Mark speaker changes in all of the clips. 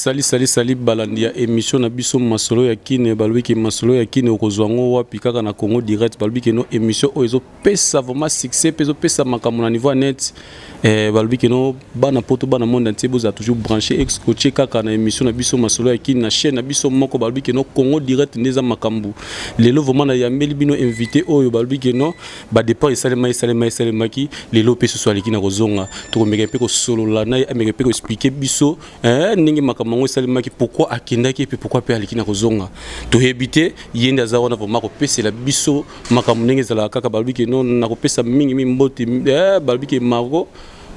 Speaker 1: Sali sali sali balandi ya émission na biso masolo ya kine. Balobi ke masolo ya kine okozwa yango wapi? Kaka na Congo Direct. Balobi ke no émission oyo ezopesa vraiment succès mpe ezopesa makambo na niveau ya net. Balobi ke no bana poto, bana monde entier, bozala toujours branché, escotché kaka na émission na biso masolo ya kine na chaîne na biso moko. Balobi ke no Congo Direct nde eza makambo. Lelo vraiment nayambeli bino invité oyo. Balobi ke no badépart esalema, esalema, esalemaki. Lelo mpe susu aleki na kozonga. Tokomeka mpe kosolola na ye, ameka mpe koexpliquer biso ndenge makambo yango esalemaki, pourquoi akendaki mpe pourquoi mpe aleki na kozonga. Toyebi te, ye nde aza wana vraiment kopesela biso makambo ndenge ezalaka kaka. Balobi ke no nakopesa mingi mbote. Balobi ke Margot,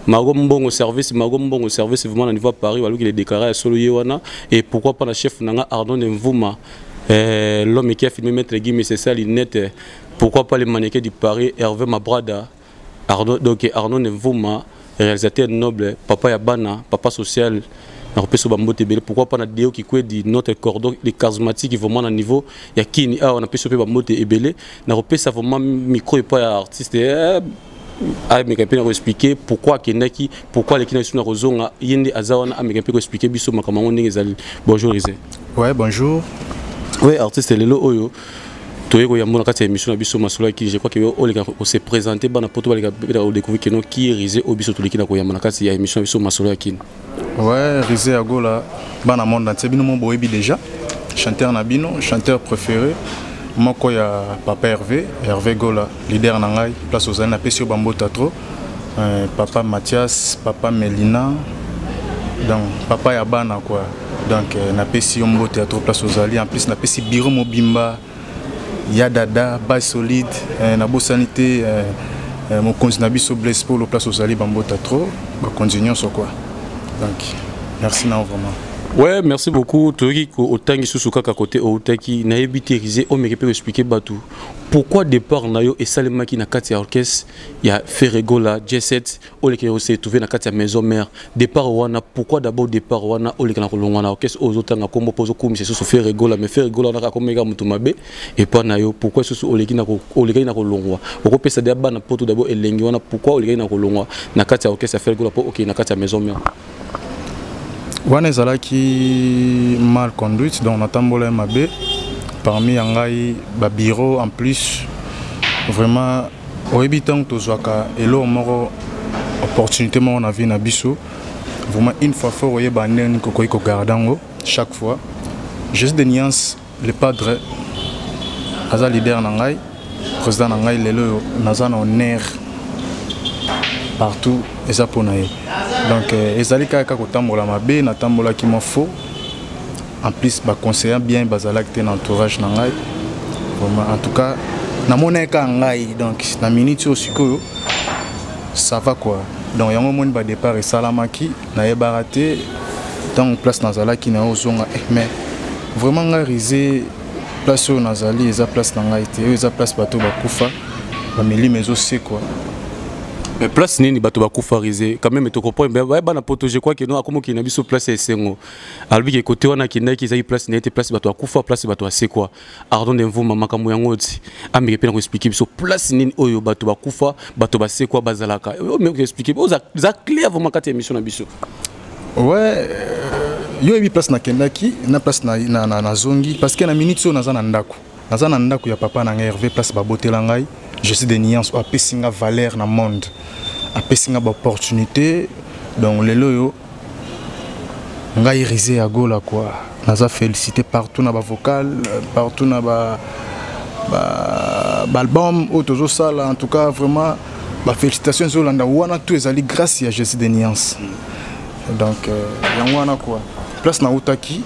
Speaker 1: Margot Mbongo Service, Margot Mbongo Service vraiment na niveau Paris. Balobi ke le déclaré ya solo ye wana. Et pourquoi pas na chef nanga Ardon de Mvuma, l'homme qui a filmé Maître Guy, c'est ça lunette. Pourquoi pas le mannequin du Paris, Hervé Mabrada Arnaud. Donc Arnaud Mvuma, réalisateur noble, papa ya bana, papa social, nakopesa bambote ebele. Pourquoi pas na Deo Kikwedi, notre cordon les charismatique vraiment na niveau ya kini awa, napesi mpe bambote ebele. Nakopesa vraiment micro epai ya artiste, ameka mpe na koexpliquer pourquoi akendaki, pourquoi aleki na biso na kozonga. Ye nde aza wana, ameka mpe koexpliquer biso makambo yango ndenge ezali. Bonjour Rise.
Speaker 2: Ouais, bonjour.
Speaker 1: Ouais, artiste, lelo oyo toye koyambo na kati ya émission na biso masolo ya kini. Je crois que oleka kose présenter, bana poto baleka kodécouvrir keno qui est Rise oyo biso toleki na koyamba na kati ya émission na biso masolo ya kini.
Speaker 2: Ouais, Rise Agola, bana monde entier, bino mo boyebi déjà, chanteur na bino, chanteur préféré moko ya papa Hervé, Hervé Gola, leader na ngai, place ozali, napesi yo bambota trop. Papa Mathias, papa Melina, donc papa ya bana quoi. Donc napesi yo mbote ya trop place ozali. En plus napesi bureau mobimba ya dada base solide, nabosani te mokonzi na biso Blaise Polo, place ozali, bambota trop, bakonzi nyonso quoi. Donc merci na vraiment.
Speaker 1: Ouais, merci beaucoup. Toyoki otangi susu kaka côté outaki. Nayebi te, Rise, omeki mpe koexpliquer bato pourquoi départ na yo esalemaki na kati ya orchestre ya Ferre Gola J7, oleki ose trouver na kati ya maison mère. Départ wana, pourquoi d'abord départ wana oleki na kolongwa na orchestre oyo ozotanga kombo mpo ozokumisa susu Ferre Gola? Mais Ferre Gola wana kaka komeka moto mabe epa na yo. Pourquoi susu olekaki na kolongwa? Okopesa deya bana poto d'abord elengi wana. Pourquoi olekaki na kolongwa na kati ya orchestre ya Ferre Gola mpo okei na kati ya maison mère?
Speaker 2: Wana ezalaki mal conduite, donc natambola ye mabe parmi ya ngai babureau. En plus vraiment oyebi, ntango tozwaka eloko moko, opportunité moko na vie na biso, vraiment une fois fort oyeba ndenge nini kokoki kogarder yango chaque fois. Jésus de Nuance, le padre, aza leader na ngai, président na ngai. Lelo oyo naza na honneur partout, eza mpo na ye. Donc ezali kaka kotambola mabe, natambolaki mwa faux. En plus baconseiller bien bazalaki te na entourage na ngai vraiment. En tout cas namonaki kaka ngai. Donc na minute oyo sikoyo ça va quoi. Donc yango omoni badépart esalamaki, nayebaka te ntango place nazalaki na ozonga. Mais vraiment ngai Rise, place oyo nazali eza place na ngai te. Oyo eza place bato bakufa, bamilimo ezosekwa.
Speaker 1: Mais place nini bato bakufa, Rise? Quand même tocomprendre bana poto. Je crois que no akomokili na biso place ya esengo. Alobi ke kote wana akendaki ezalaki place na ye te, place bato akufa, place bato asekwa. Ardon de Mvuma, makambo yango ti ameke mpe na koexpliquer biso place nini oyo bato bakufa, bato basekwa bazalaka. Omeki koexpliquer, eza clair vraiment kati ya émission na biso.
Speaker 2: Ouais, yo oyebi place nakendaki na place nazongi, parce que na minute oyo naza na ndako, naza na ndako ya papa na ngai Hervé, place babotela ngai. Je suis de Nuance oyo apesi nga valeur na monde, apesi nga baopportunité. Donc lelo oyo ngai Rise ya Gola quoi, naza félicité partout na bavocal, partout na ba baalbum oyo tozosala. En tout cas vraiment bafélicitation ezolanda wana, tout ezali grâce ya Jésus de Nuance. Donc yango wana quoi, place nautaki.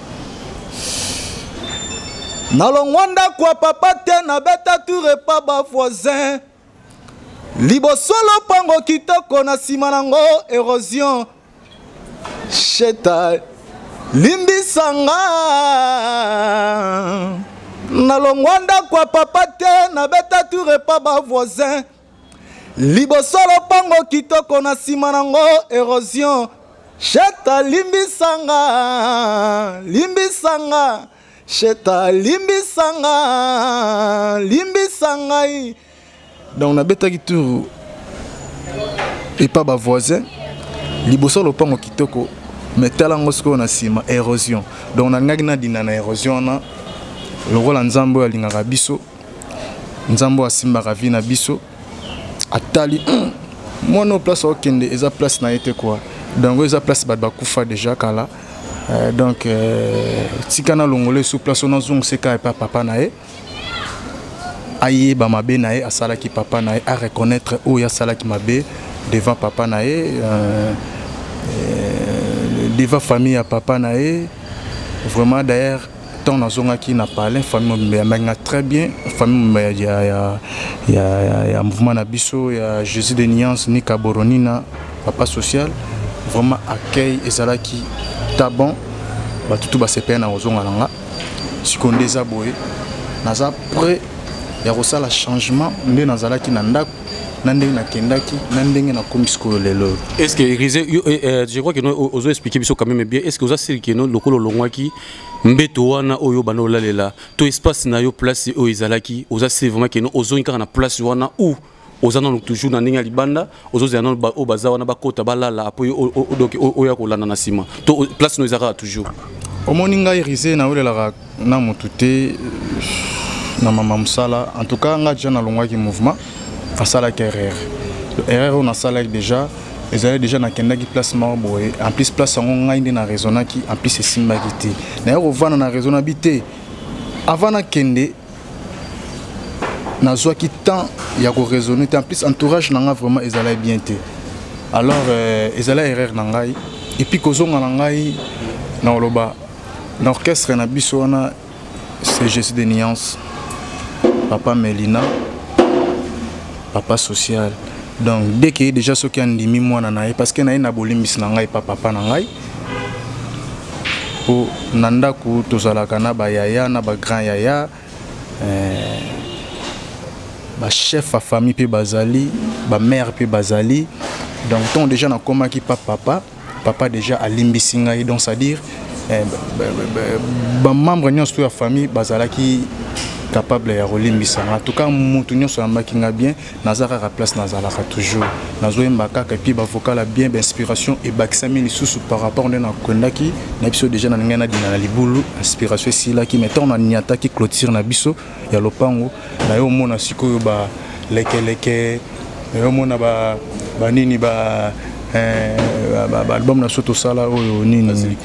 Speaker 3: Nalongwa ndako ya papa te, nabeta tour epa bavoisin. Liboso lopango kitoko, na nsima nango érosion. Sheta, limbisanga. Nalongwa ndako ya papa te, nabeta tour epa bavoisin. Liboso lopango kitoko, na nsima nango érosion. Sheta, limbisanga, limbisanga. Sheta, limbisanga, limbisa ngai.
Speaker 2: Donc nabetaki tour epa bavoisin, liboso lopango kitoko. Mais tala yango sikoyo na nsima, érosion. Donc nalingaki nadinda na érosion wana. Lokola Nzambe oyo alingaka biso, Nzambe oyo asimbaka vie na biso, atali mwana oyo, place aokende eza place na ye te quoi. Donc oyo eza place bato bakufa déjà kala. Donc tika nalongola esu place oyo, nazongisa kaka epa papa na ye, ayeba mabe na ye asalaki papa na ye, areconnaître oyo asalaki mabe devant papa na ye, devant famille ya papa na ye. Vraiment, d'ailleurs, ntango nazongaki na palin, famille mobimba yambaki nga très bien. Famille mobimba ya mouvement na biso ya Jésus de Nuance, Nika Boronina, papa social, vraiment accueil ezalaki ta bon. Bato tu basepele na kozonga na nga. Sikoyo nde eza boye, naza prêt ya kosala changement nde nazalaki na ndako na ndenge nakendaki na ndenge nakomi sikoyo lelo.
Speaker 1: Est ce que Rizé, je crois que no ozo expliquer biso quand même bien, est ce que oza sûr que no lokolo olongwaki mbeto wana oyo banda olalela to espace na yo, place oyo ezalaki, oza sûr vraiment que no ozongi kaka na place wana ou oza nano toujours na ndenge ya libanda, ozozela nano oyo baza wana bakota balala, apo donc oyo ya kolanda na nsima to place no eza kaka toujours?
Speaker 2: Omoni ngai Rise, nawelelaka na motu te na mama mosala. En tout cas, ngai déjà nalongwaki mouvement, nasalaki erreur. Erreur oyo nasalaki déjà ezali déjà nakendaki place moko boye. En plus, place yango ngai nde na raisonnaki, en plus esimbaki te. Naye kovanda na raison na bi te. Avant nakende, nazwaki temps ya koraisonner te. En plus, entourage na nga vraiment ezalaki bien te. Alors ezalaki erreur na ngai. Et puis kozonga na ngai na koloba na orchestre na biso wana, c'est Jésus de Nuance, papa Melina, papa social. Donc dès que déjà soki andimi mwana na ye, parce que na ye na bolimbisi na ngai pa papa na ngai, po na ndako tozalaka na bayaya na bagrand yaya, bachef ya famille mpe bazali, bamare mpe bazali. Donc ntongo déjà nakomaki pa papa, papa déjà alimbisi ngai. Donc c'est à dire bamembre nyonso to ya famille bazalaki capable ya kolimbisa nga. En tout cas, motu nyonso ayambaki nga bien. Naza kaka place nazalaka toujours, nazoyemba kaka, et puis bavocal ya bien, bainspiration ebakisami lisusu par rapport nde nakendaki na biso. Déjà na ndenge nadina na libulu, inspiration esilaki. Mais ntango naniataki clôture na biso ya lopango, naye omona sikoyo balekeleke, naye omona banini ba baalbum na biso tosala oyo nini,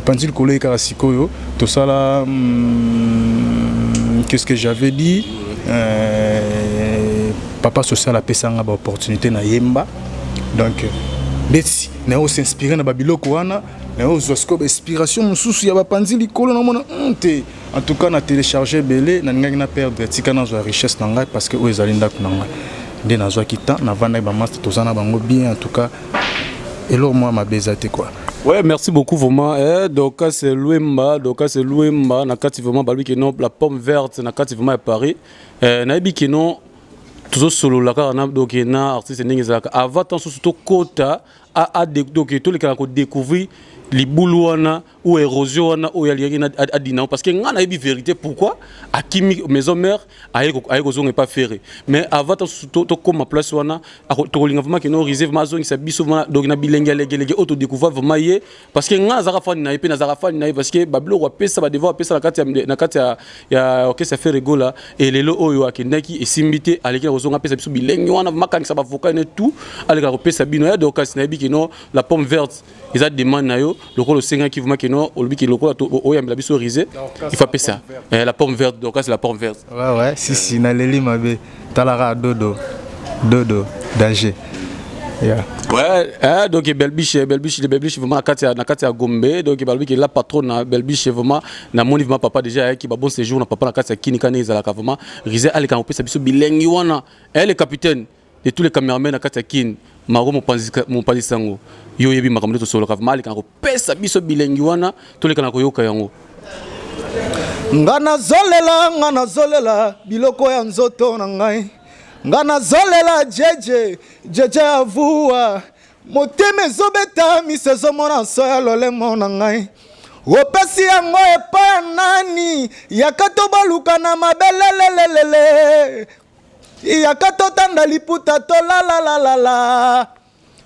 Speaker 2: panzi likolo ye kaka. Sikoyo tosala qu'est-ce que j'avais dit, papa social apesanga baopportunité na yemba. Donc ndeti naye osinspire na babiloko wana, naye ozwa sikoyo bainspiration mosusu ya bapanzi likolo. Namona te, en tout cas na télécharge ebele, nalingaki na perdre. Tika nazwa richesse na ngai, parce que oyo ezali ndako na ngai. Nde nazwaki temps, navandaki, bamaster toza na bango bien. En tout cas, eloko mwa mabe eza te quoi.
Speaker 1: Ouais, merci beaucoup vraiment. Eh, donc c'est Louemba, donc c'est Louemba, na kati vraiment baluki que non, la pomme verte na kati vraiment à Paris. Eh, na yebi que non toujours solo la kaka na donc na artiste ndenge ezalaka avant tant surtout kota a donc to lekala ko découvrir libulu wana ou érosion wana oyo alingaki adina, parce que nga nayebi vérité pourquoi akimi maison mère, aye kozonga epa Ferre. Mais avant tokóma place wana, tokolinga vraiment keno Rise vraiment azongisa biso vraiment donc na bilenge ya legelege oyo todécouvrir vraiment ye, parce que nga nazalaka fani na ye mpe nazalaka fani na ye, parce que babiloko apesa, badevoir apesa na kati ya orchestre ya Ferre Gola. E lelo oyo akendaki, esimbi te, aleki na kozonga, apesa biso bilenge wana, vraiment akangisa bavocal ne tout, aleka kopesa bino ya. Donc kasi nayebi keno la pomme verte eza demande na yo lokola osengaki vraiment keno olobi ke lokola oyambela biso Rise, il faut apesa la pomme verte. Donc c'est la pomme verte.
Speaker 2: Ouais, si si, naleli mabe, talaka dodo dodo danger, yeah.
Speaker 1: Ouais, hein, donc Belbiche, Belbiche, Belbiche vraiment na kati ya Gombe, donc balobi ke la patronne na Belbiche vraiment na moni vraiment papa déjà qui ba bon séjour na papa na kati ya Kini kana ezalaka vraiment Rise aleka opesa biso bilengi wana. Elle est capitaine de tous les caméramans na kati ya Kini, Maro mopanzi sango, yo oyebi makambo nde tosololaka. Vraiment aleka na kopesa biso bilengi wana, toleka na koyoka yango.
Speaker 3: Nga nazolela, nga nazolela biloko ya nzoto na ngai. Nga nazolela jeje jeje avuwa, motema ezobeta, miso ezomona nso ya lolemo na ngai. Opesi yango epai ya nani? Yaka tobaluka na mabelelelelele, yaka totanda liputa tolalalalala.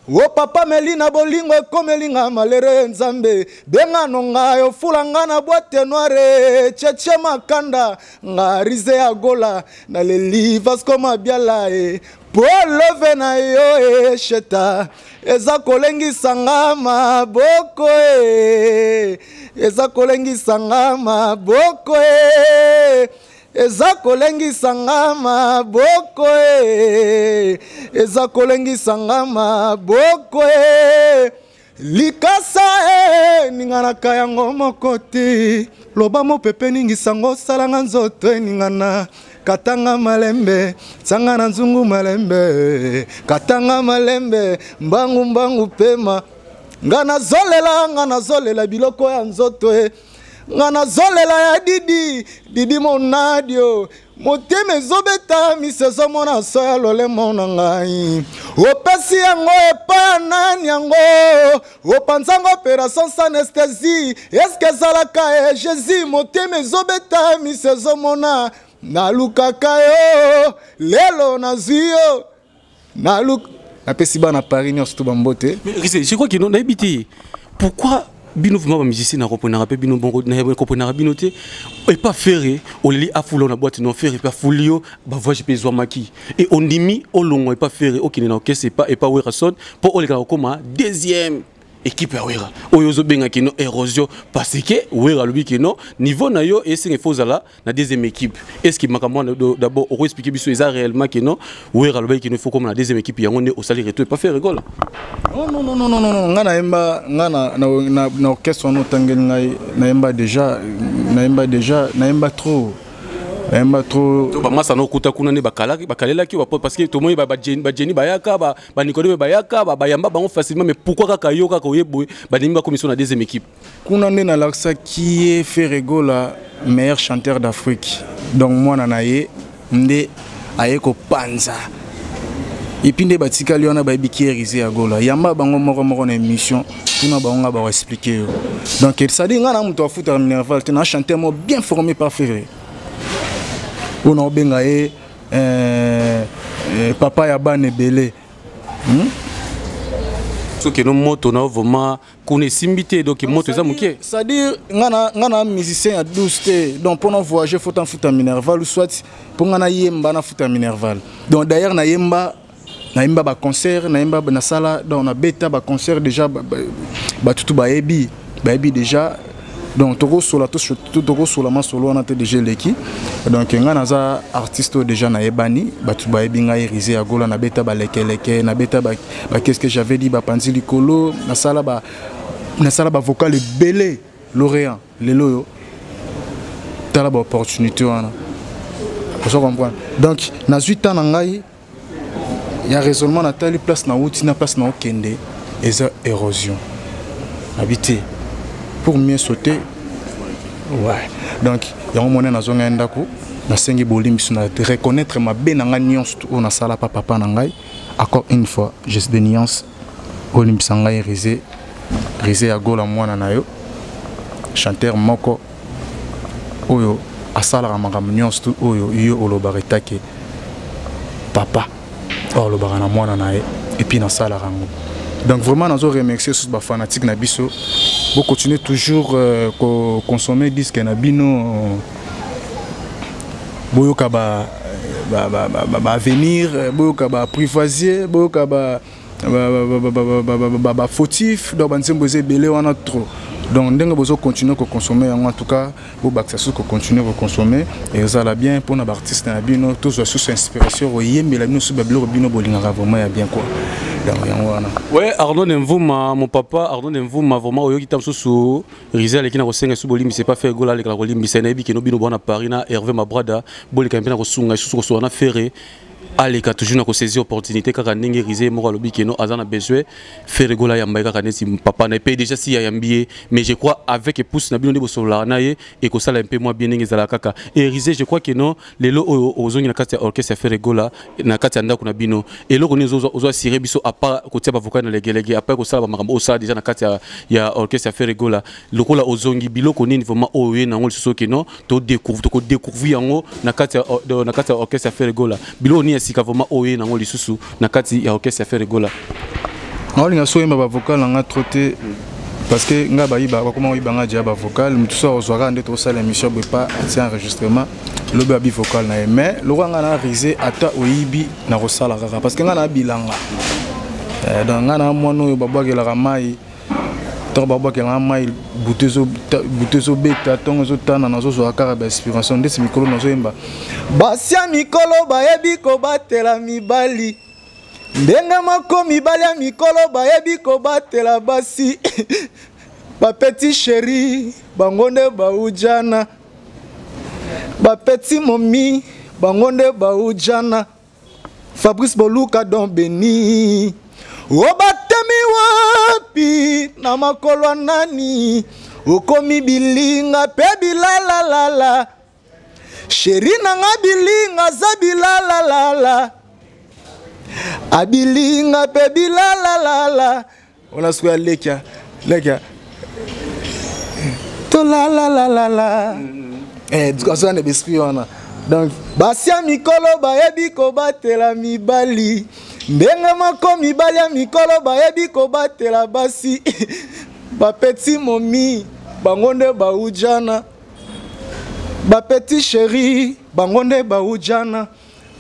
Speaker 3: O papa Melina bolingo ekomeli nga malere Nzambe bengano ngai ofula nga na boîte noire cheche makanda nga rize ya gola naleli Vasco Mabiala e po love na yo e sheta eza kolengisa nga maboko e eza kolengisa nga maboko e eza kolengisa nga maboko e eza kolengisa nga maboko e likasa e ninganaka yango moko te loba mopepe ningisa ngo osalanga nzoto eningana katanga malembe sanga na nzungu malembe katanga malembe mbangu mbangu pema nga nazolela nga nazolela biloko ya nzoto e nga nazolela ya didi didi monadio motema ezobeta miso ezomona so ya lolemo na ngai opesi yango epai ya nani yango opanzango opération sans anesthésie eske ezalaka e jésus motema ezobeta miso ezomona nalukaka yo lelo nazwi yo naluk napesi bana Paris nyonso to bambote.
Speaker 1: Mais je crois que non, nayebi te pourquoi bino vraiment bamusicien nakoponaka mpe bino bongo nakoponaka bino te epa Ferre oleli afula na boîte non Ferre epe afuli yo bavoyage mpe ezwamaki e ondimi olongwa epa Ferre okende na orchestre epa Werrason mpo olekaka kokóma deuxième équipe ya Wera oyo ozobenga kino érosion parce que Wera alobi kino niveau na yo esenga ifo ozala na deuxième équipe. Est ce que makambo wana d'abord okoexplike biso eza réellement kino Wera alobaki kino ifo koma na deuxième équipe yango nde osali retour epa Ferre Gola?
Speaker 2: Non, non, non, non, non, non, nga nayemba nga na orchestre wana otangeli ngai nayemba déjà, nayemba déjà, nayemba trop, nayemba trop.
Speaker 1: To bamasa na okuta kuna nde bakalelaki yo parce que tomoni bajeni bayaka, banicodeme bayaka, bayamba bango facilement, mais pourquoi kaka yo kaka oye boye bandimi bakomi na deuxième équipe?
Speaker 2: Kuna nde nalakisaki ye Ferre Gola meilleur chanteur d'Afrique. Donc mwana na ye nde aye kopanza epuis nde batikali wana bayebi ki Héritier ya Gola yamba bango moko moko na émission tuna bango nga bakoexplike yo. Donc c'est-à-dire nga na moto afutaka minerval te na chanteur mo bien formé par Ferre oyo na obenga ye papa ya bana ebele.
Speaker 1: Soki no moto na vraiment kuna esimbi te, donc moto eza moke.
Speaker 2: C'est-à-dire nga na musicien ya douce te, donc mpona voyager faut afuta minerval ou soit mpo nga nayemba nafuta minerval. Donc d'ailleurs nayemba baconcert, nayemba nasala, donc nabeta baconcert déjà batutu bayebi déjà. Donc tokosola tokosola masolo wana te déjà eleki. Donc nga naza artiste oyo déjà nayebani, bato bayebi ngai Héritier ya Gola. Nabeta balekeleke, nabeta ba qu'est-ce que j'avais dit, bapanzi likolo, nasala ba nasala bavocal ebele lauréat. Lelo oyo tala baopportunité wana, ozo comprendre. Donc nazwi temps na ngai ya raisonnement, natali place nauti na place naokende eza érosion nabi te pour mieux sauter. Ouais, donc yango mona nazonga ndako, nasengi bolimbisi na reconnaître mabe na ngai nyonso oyo nasala pa papa na ngai. Encore une fois, je de nuance, olimbisa ngai Héritier ya Gola mwana na yo chanteur moko oyo asalaka makambo nyonso tu oyo yo olobaka etake papa oyo alobaka na mwana na ye et puis nasalaka yango. Donc vraiment nazo remercier susu bafanatique na biso, bocontinue toujours consommer disque na bino, boyoka ba ba avenir, boyoka baapprivoisier, boyoka ba bafautif. Donc banzembo eza ebele wana trop. Donc ndenge bozocontinue koconsommer yango, en tout cas bobakisa susu kocontinue koconsommer, ezala bien mpona baartiste na bino. Tozwa susu inspiration koyembela bino susu babiloko bino bolingaka vraiment ya bien quoi. Donc yango wana.
Speaker 1: Ouais, Arnaud Nemvuma, mon papa Arnaud Nemvuma, vraiment oyoki ta mosusu Rizal aleki na kosenga esu bolimbisa epa Ferre Gola alekaka kolimbisa. Nayebi keno bino bwana Paris na Hervé Mabrada boleka mpe na kosunga lisusu kosola na Ferre aleka toujours na kosaisir opportunité kaka ndenge Rizé moko alobi keno aza na besoin Ferre Gola ayamba ye kaka neti papa na ye mpe déjà si ayambi ye. Mais je crois avec épouse na bino nde bosololaka na ye ekosala mpe mwa bien ndenge ezalaka kaka. Et Rizé, je crois que non, lelo oyo ozongi na kati ya orchestre ya Ferre Gola na kati ya ndako na bino, eloko nini ozo assurer biso à part kotia bavocal na legelege, à part kosala bamakambo osala déjà na kati ya orchestre ya Ferre Gola? Lokola ozongi, biloko nini vraiment oyo ye nango lisusu oke non tokodécouvrir yango na kati ya orchestre ya Ferre Gola? Biloko nini ya sika vraiment oyo ye nango lisusu na kati ya orchestre ya Ferre Gola?
Speaker 2: Naolinga so oyemba bavocal na nga trop te, parce que nga bayiba, bakoma koyiba nga dia bavocal. Motu so akozwaka nde tokosala émission boye, pa atia enregistrement, lobi abi vocal na ye. Mais lokola nga na rise, ata oyibi, nakosala kaka, parce que nga na bilanga. Donc nga na mwana oyo babwakelaka mai. Ntango babwakelanga mai, butu ezobeta, ntongo ezotana, nazozwaka kaka bainspiration. Ndeti mikolo nazoyemba:
Speaker 3: Basi ya mikolo bayebi kobatela mibali, ndenge moko mibali ya mikolo bayebi kobatela basi. Bapetits chéri, bango nde baujana. Bapetits momi, bango nde baujana. Fabrice Boluka Don Beni, obatemi wapi na makolo ya nani? Okomi bilinga mpe bilalalala. Chéri na nga, bilinga aza bilalalala, abilinga mpe bilalalala. Wana sikoyo alekia lekia tolalalalala, azoya na baesprit wana. Donc basi ya mikolo bayebi kobatela mibali, ndenge moko mibali ya mikolo bayebi kobatela basi. Bapetits momi, bango nde baujana. Bapetits chéri, bango nde baujana.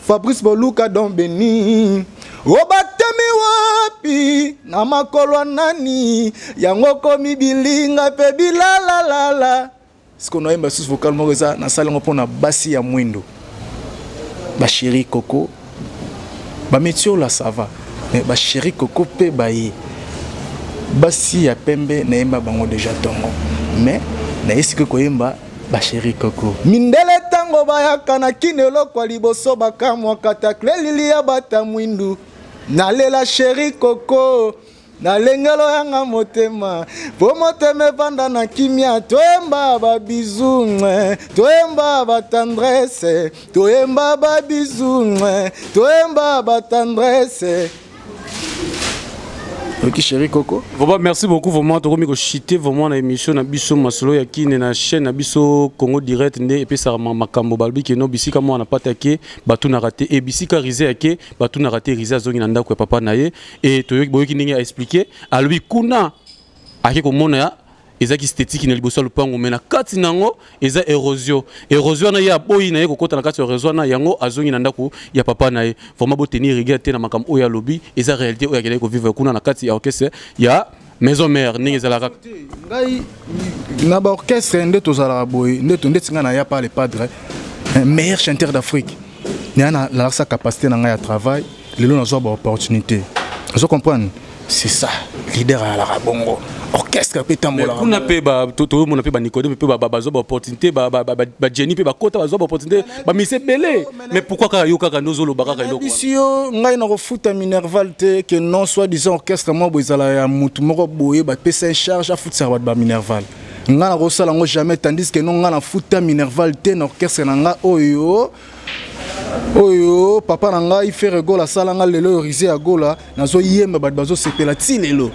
Speaker 3: Fabrice Boluka Don Beni, obatemi wapi na makolo ya nani? Yango komi bilinga mpe bilalalala.
Speaker 2: Sikoyo nayemba susu vocal moko, eza nasala yango mpona basi ya mwindo, bachéri coco, bametiola, ça va, mais bachéri coco mpe baye basi ya pembe, nayemba bango déjà ntongo, mais naye sikoyo koyemba bachéri coco.
Speaker 3: Mindele ntango bayaka na kini, eloko ya liboso bakamwaka takle lili ya bata mwindu. Nalela chéri coco, nalengelo yanga motema, po motema evanda na kimia. Toyemba babisous, toyemba batendresse, toyemba babisous, toyemba batendresse.
Speaker 2: Ok, chéri coco.
Speaker 1: Vraiment, merci beaucoup. Vraiment, tokomi kochuter vraiment na émission na biso Masolo ya Kine, na chaîne na biso Congo Direct. Nde epesaka makambo. Balobi ke no, bisika mwana pata ke batunaka te, e bisika rise yake batunaka te. Rise azongi na ndako ya papa na ye e toyoki, boyoki ndenge aexpliquer. Alobi kuna ake komona ya ezalaki esthétique na liboso ya lopango, me na kati nango eza érosion. Érosion wana, ye aboyi na ye kokɔta na kati ya érosion wana, yango azongi na ndako ya papa na ye. Vraiment, botenir rigueur te na makambo oyo alobi, eza réalité oyo akendaki kovivre kuna na kati ya orchestre ya Maison Mère, ndenge ezalaka.
Speaker 2: Ngai na baorchestre nde tozalaka boye, nde ndeti ngai naya par le padre, meilleur chanteur d'Afrique. Naya nalakisa capacité na ngai ya travail. Lelo nazwa baopportunité, ozo comprendre? C'est ça, leader ayalaka bongo, orchestre mpe etambolaka.
Speaker 1: Kuna mpe tozomona mpe banicodème mpe bazwa baopportunité, bajeni mpe bakota, bazwa baopportunité, bamise ebele. Mais pourquoi kaka yo kaka nde ozoloba kaka eloko?
Speaker 2: Bisi yo, ngai nakofuta minerval te, ke non, soit disant orchestre moko boye ezala ya mutu moko boye, bapesa ye charge afutisaka bato baminerval. Ngai nakosala yango jamais, tandis que non, ngai nafuta minerval te na orchestre na ngai oyo papa na ngai Ferre Gola asala nga. Lelo oyo rise ya Gola, nazoyemba, bato bazosepela ti lelo.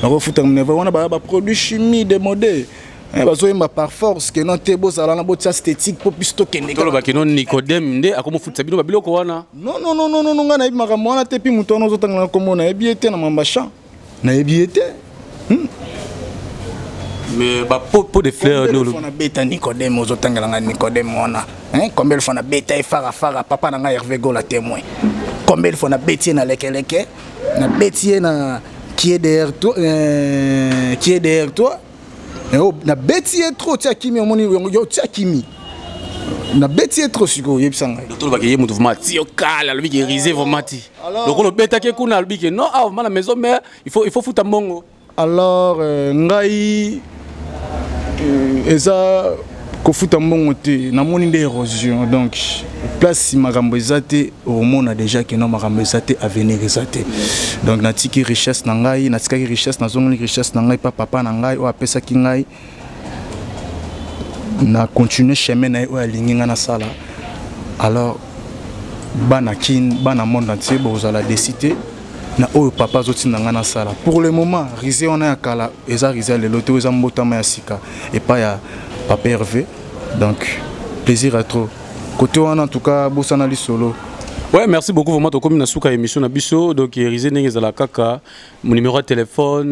Speaker 2: Nakofuta minerval wana, baya baproduit chimie démodé, bazoyemba par force ke non te, bozala na botia esthétique mpo biso tokende.
Speaker 1: Tolobaki no, Nicodème nde akomofutisa bino babiloko wana.
Speaker 2: Non, non, non, non, non, ngai nayebi makambo wana te. Mpi moto wana ozotanga na kombo, nayebi ye te. Na mamba champ, nayebi ye te.
Speaker 1: Mais bapo pot de fleur.
Speaker 2: Combien de fois nabeta Nicodème? Ozotangela ngai Nicodème wana, hein? Combien de fois nabeta ye farafara? Papa na ngai Hervé Gola témoin. Combien de fois nabeti ye na lekeleke, nabeti ye na qui est derrière toi, qui est derrière toi? Oh, nabeti ye trop, tia kimi, omoni yo, tia kimi, nabeti ye trop. Sikoyo oyebisa ngai.
Speaker 1: Tolobaki ye moto vraiment ati yo kala, alobi ke rise vraiment ti lokola obetaki kuna, alobi ke non, ah, vraiment na Maison Mère il faut futa mbongo.
Speaker 2: Alors ngai eza kofuta mbongo te. Namoni nde érosion. Donc place makambo eza te, omona déjà ke non, makambo eza te, avenir eza te. Donc natiki richesse na ngai, natikaki richesse, nazongeli richesse na ngai pa papa na ngai oyo apesaki ngai. Na continue chemin na ye oyo alingi ngai nasala. Alors bana Kin, bana monde entier, bozala déçus te na oyo papa azotinda ngai nasala. Pour le moment, rise wana ya kala eza rise ya lelo te, oyo eza mbotama ya sika epai ya papa Hervé. Donc plaisir à trop côté wana. En tout cas, bosana lisolo.
Speaker 1: Ouais, merci beaucoup vraiment tokomi na suka émission na biso. Donc Erisé, ndenge ezala kaka mon numéro de téléphone,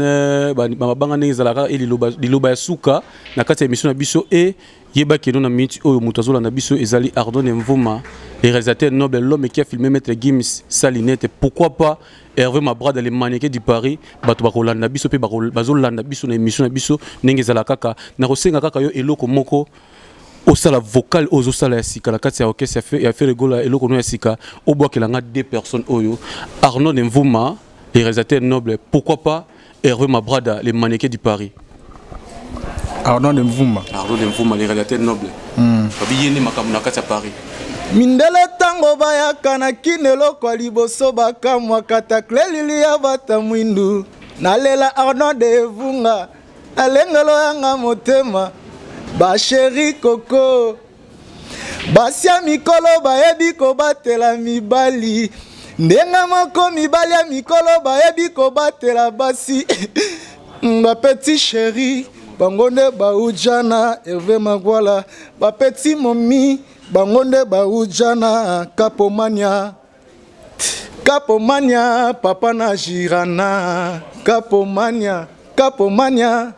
Speaker 1: ba mabanga ndenge ezala kaka e liloba ya suka na kati ya émission na biso. E yeba keno na minute oyo moto azolanda biso ezali Ardon Mvuma, le réalisateur noble, l'homme qui a filmé Maître Gims Salinette, pourquoi pas Hervé Mabrada, le mannequin du Paris. Bato bakolanda biso mpe bazolanda biso na émission na biso ndenge ezala kaka. Nakosenga kaka yo eloko moko: osala vocal oyo ozosala ya sika na kati ya orchestre ya Ferre Gola, eloko no ya sika, obwakela nga deux personnes oyo: Arnaud Mvuma, le réalisateur noble, pourquoi pas Hervé Mabrada, le mannequin du Paris.
Speaker 2: Arnaud Mvuma.
Speaker 1: Arnaud Mvuma, le réalisateur noble, babi ye nde makambo na kati ya Paris.
Speaker 3: Mindele ntango bayaka na kini, eloko ya liboso bakamwaka takle lili ya bata mwindu. Nalela Arnaud Evunga, alengelo yanga motema. Bachéri koko, basi ya mikolo bayebi kobatela mibali ndenge moko, mibali ya mikolo bayebi kobatela basi. Bapetits chéri, bango nde baujana Herve Magwala. Bapetits momi, bango nde baujana Kapomania. Kapomania, papa na Girana, Kapomania, Kapomania.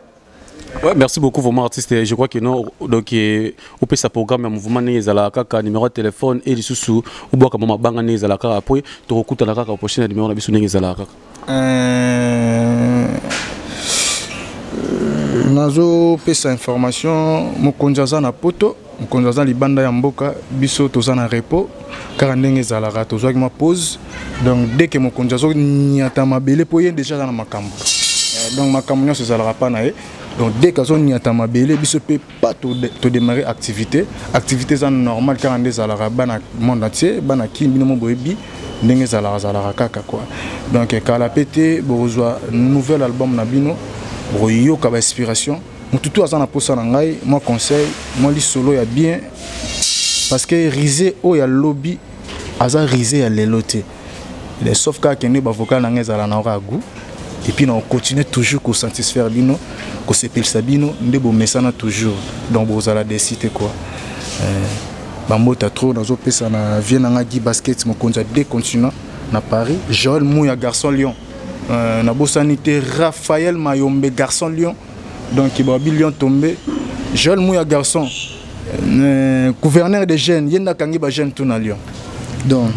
Speaker 1: Ouais, merci beaucoup vraiment, artiste. Je crois que non, donc opesa programme ya mouvement ndenge ezalaka kaka, numéro de téléphone et lisusu obwaka mwa mabanga ndenge ezalaka kaka. Après tokokutana kaka prochaine numéro na biso ndenge ezalaka kaka.
Speaker 2: Nazopesa information: mokonzi aza na Poto, mokonzi aza libanda ya mboka. Biso toza na repos kaka ndenge ezalaka, tozwaki mwa pause. Donc dès que mokonzi azoniata mabele, mpo ye déjà aza na makambo, donc makambo nyonso ezalaka mpa na ye. Donc dès que azoniata mabele, biso mpe pas todémarrer activité. Activité eza normal kaka nde ezalaka. Bana monde entier, bana Kini, bino mo boyebi ndenge ezalaka, ezalaka kaka quoi. Donc kala mpe te, bokozwa nouvel album na bino, bokoyoka bainspiration. Motu tu aza na posa na ngai mwa conseil, mwa lisolo ya bien, parce que Rise oyo ya lobi aza Rise ya lelo te, sauf kaka kende bavocal na ngai ezala na oka goût. Et puis na continuer toujours kosatisfaire bino, kosepelisa bino nde bomesana toujours. Donc bozala déçus te quoi. Bambota trop nazopesa na vie na nga Guy Basket, mokonzi ya deux continents na Paris, Joel Mouya, garçon Lion, nabosani te Raphaël Mayombe, garçon Lion. Donc babi Lion tombé, Joel Mouya, garçon, gouverneur des jeunes, ye nde akangi bajeune tout na Lyon.
Speaker 3: Donc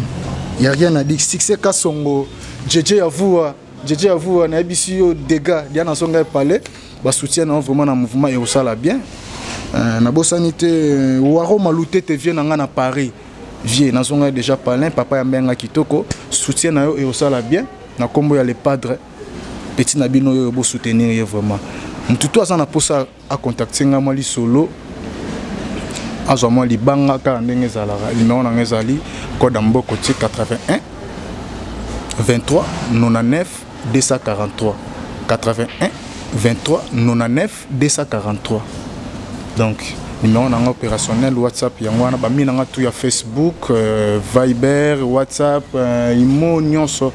Speaker 3: y a rien à dire. Succès Kasongo, JJ Avua, JJ Avua, nayebisi yo dégâts dia nazonga epale. Basoutien na vraiment na mouvement ekosala bien. Nabosani te Waro Malutete, vie na nga na Paris. Vie nazonga déjà palin, papa ya mbenga kitoko, soutien na yo ekosala bien na nkombo ya Le Padre, petit na bino oyo bosoutenir ye vraiment. Motu to aza na mposa acontacte nga mwa lisolo, azwa mwa libanga kaka ndenge ezalaka. Numéro na nga ezali code ya mboka tie 81 23 99 243, 81 23 99 243. Donc numéro na nga opérationnel WhatsApp yango wana. Bami na nga tu ya Facebook, Viber, WhatsApp, imo nyonso,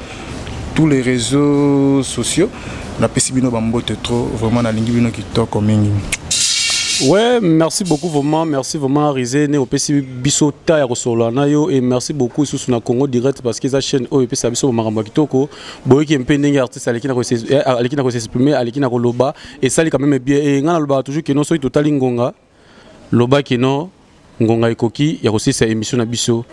Speaker 3: tous les réseaux sociaux. Napesi bino bambote trop vraiment, nalingi bino kitoko mingi.
Speaker 1: Ouais, merci beaucoup vraiment, merci vraiment Rizé ne opesi biso ta ya kosolola na yo. Et merci beaucoup lisusu na Congo Direct, parce que eza chaîne oyo epesa biso makambo ya kitoko. Boyoki mpe ndenge artiste aleki na kosexprimer, aleki na koloba, esali quand même bien. E ngai nalobaka toujours keno soki totali ngonga, lobaki no ngonga ekoki ya kosilisa émission na biso.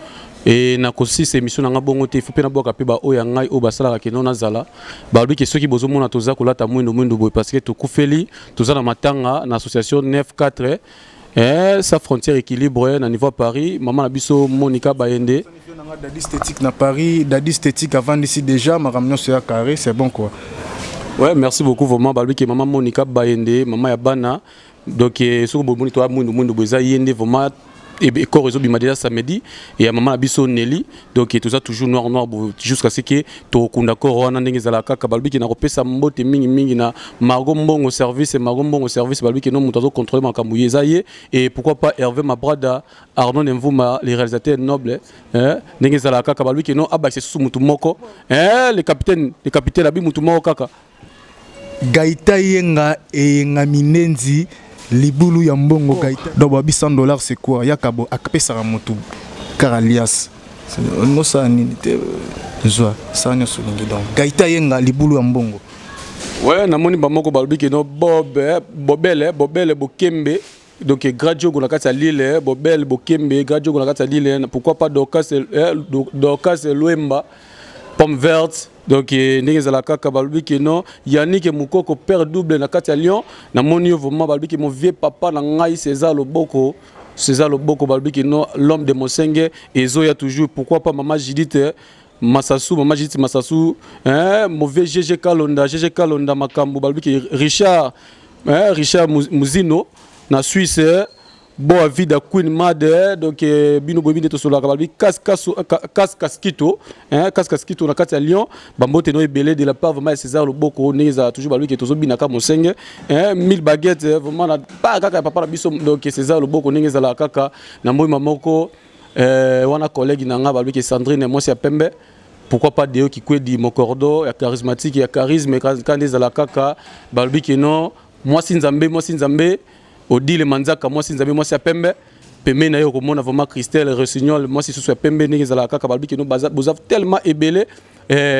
Speaker 1: E na kosilisa émission na nga bongo te, ifo mpe nabwaka mpe baoyo ya ngai oyo basalaka keno nazala. Balobi ke soki bozomona toza kolata mwindo mwindo boye, parce que tokufeli, toza na matanga na association 94 sa frontière équilibre na niveau ya Paris, mama na biso Monica Bayende.
Speaker 2: Dadi Esthétique na Paris, Dadi Esthétique avandisi déjà makambo nyonso ya carré, c'est bon quoi.
Speaker 1: Ouais, merci beaucoup vraiment. Balobi ke mama Monica Bayende, mama ya bana. Donc soki bomoni toya mwindu mwindu boye, eza ye nde vraiment. Corps ezobima déjà samedi ya mama na biso Nelly. Donc toza toujours noir noir jusqu'à ce que tokokunda corps wana ndenge ezalaka kaka. Balobi ke na kopesa mbote mingimingi na Margot Mbongo Service, Margot Mbongo Service. Balobi ke no moto azocontrôle makambo ye eza ye. Et pourquoi pas Hervé Mabrada, Arnaud Nemvuma, les réalisateurs noble, ndenge ezalaka kaka. Balobi ke no abakisa susu mutu moko, le capitaine, le capitaine abi mutu moko kaka.
Speaker 2: Gaita Yenga, Eyenga Minenzi, libulu ya mbongo. Gaita, donc babi 100 dollars, c'est quoi? Yaka bo akapesaka motu kaka alias. Olingi osala nini te, zwa, sala nyonso olingi. Donc Gaita Yenga, libulu ya mbongo.
Speaker 1: Ouais, namoni bamoko balobi ke no Bob, Bobele, Bobele Bokembe, donc Gradiogo na kati ya Lille, Bobele Bokembe, Gradiogo na kati ya Lille. Pourquoi pas Dorcas, Dorcas Lwemba, Pomme Verte. Donc ndenge ezalaka kaka, balobi ke non Yannick Mukoko, père double na kati ya Lyon, namoni yo vraiment. Balobi ke mon vieux papa na ngai César Loboko, César Loboko, balobi ke non l'homme de Mosenge ezoya toujours. Pourquoi pas mama Judith Masasu, mama Judith Masasu, hein, mauvais GG Kalonda, GG Kalonda makambo. Balobi ke Richard, hein, Richard Muzino na Suisse, Boa Vida Queen Mad, donc bino boyebi nde tosololaka. Balobi kas kas kas kaskito, hein, kas kaskito na kati ya Lyon, bambote no ebele de la part vraiment ya César Loboko. Ndenge ezala toujours, balobi ke tozobinaka Mosenge, hein, mille baguettes, vraiment na pa kaka ya papa na biso, donc César Loboko. Ndenge ezala kaka na moyima moko, wana collègue na nga, balobi ke Sandrine mwasi ya pembe. Pourquoi pas Deo Kikwedi Mokordo ya charismatique, ya charisme kanda ezala kaka. Balobi ke non mwasi Nzambe, mwasi Nzambe Odile Manzaka, mwasi Nzambe, mwasi ya pembe. Pembeni na ye okomona vraiment Christelle Rossignol, mwasi susu ya pembe. Ndenge ezalaka kaka, balobi ke no boza tellement ebele,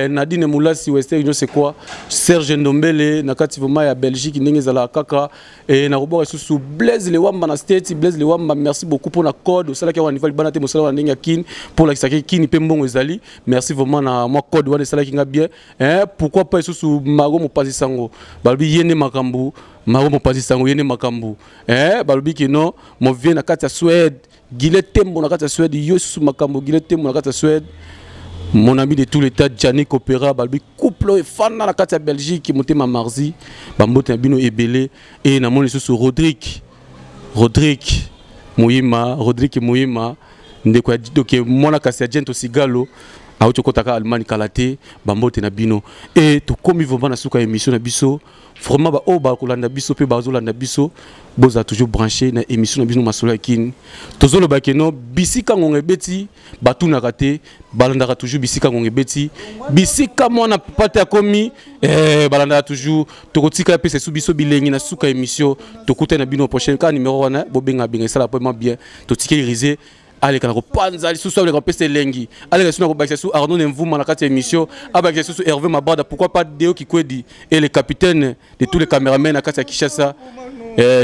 Speaker 1: Nadine Moulasi, Western Union, c'est quoi, Serge Ndombele na kati vraiment ya Belgique. Ndenge ezalaka kaka, nakoboka lisusu Blaise Lewamba na State. Blaise Lewamba, merci beaucoup mpona code osalaki awa niveau libanda te, mosala wana ndenge ya Kine mpo olakisaki Kini mpe mbongo ezali. Merci vraiment na mwa code wana, esalaki nga bien, Pourquoi pas lisusu Mago Mopanzi Sango, balobi ye nde makambo. Mago Mopanzi Sango, ye nde makambo, Balobi ke non mon vieux na kati ya Suède, Gile Tembo na kati ya Suède, yo lisusu makambo. Gile Tembo na kati ya Suède, mon ami de tout l'état Janik Opéra. Balobi couple oyo efanda na kati ya Belgique, motema Marzi, bambote na bino ebele. E namoni lisusu Rodrigue, Rodrigue Moyima, Rodrigue Moyima, ndeko ya donc mwana kasi ya Gento Sigalo, auti okotaka Allemagne kala te, bambote na bino. E tokomi vraiment na suka ya émission na biso. Vraiment baoyo bakolanda biso mpe bazolanda biso, bozala toujours branché na émission na bino Masolo ya Kini. Tozoloba ke no bisika ngonga ebeti, batunaka te, balandaka toujours bisika ngonga ebeti, bisika mwana pate akomi, balandaka toujours. Tokotika apesa esu biso bilengi na suka émission. Tokutani na bino prochaine kaka numéro wana, bobenga benga, esala vraiment bien. Totikeli Rise aleka na kopanza lisusu, aleka kopesa elengi, aleka lisusu na kobakisa lisusu Arnaud Nemvuma na kati ya émission, abakisa lisusu Hervé Mabada, pourquoi pas Deo Kikwedi et le capitaine de tous les caméramens na kati ya Kinshasa,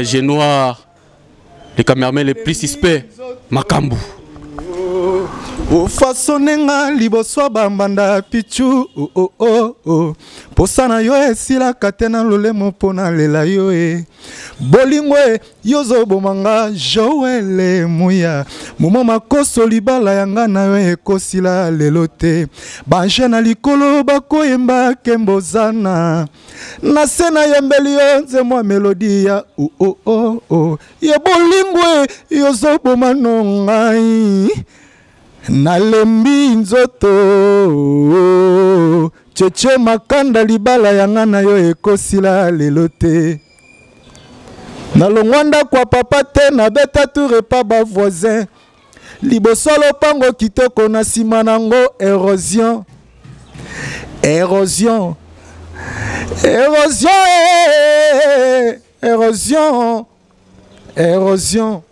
Speaker 1: Genoir, les caméramens les plus suspects, makambo.
Speaker 3: Ofasone nga liboso ya bambanda pichu, oh, oh, oh, oh. Posa na yo esilaka te na lolemo mpo nalela yo e bolingo e yozoboma nga Joele Muya momo makoso. Libala ya nga na yo ekosila lelo te. Banje na likolo bakoyemba nkembo zana na se, nayembeli yo nzembo ya melodi ya oh, oh, oh, oh. Ya bolingo e yozoboma no ngai, nalembi nzoto. Cheche Makanda, libala ya nga na yo ekosila lelo te. Nalongwa ndako ya papa te, nabeta tour epa bavoisin. Liboso lopango kitoko, na nsima nango érosion, érosion, érosion, érosion, érosion.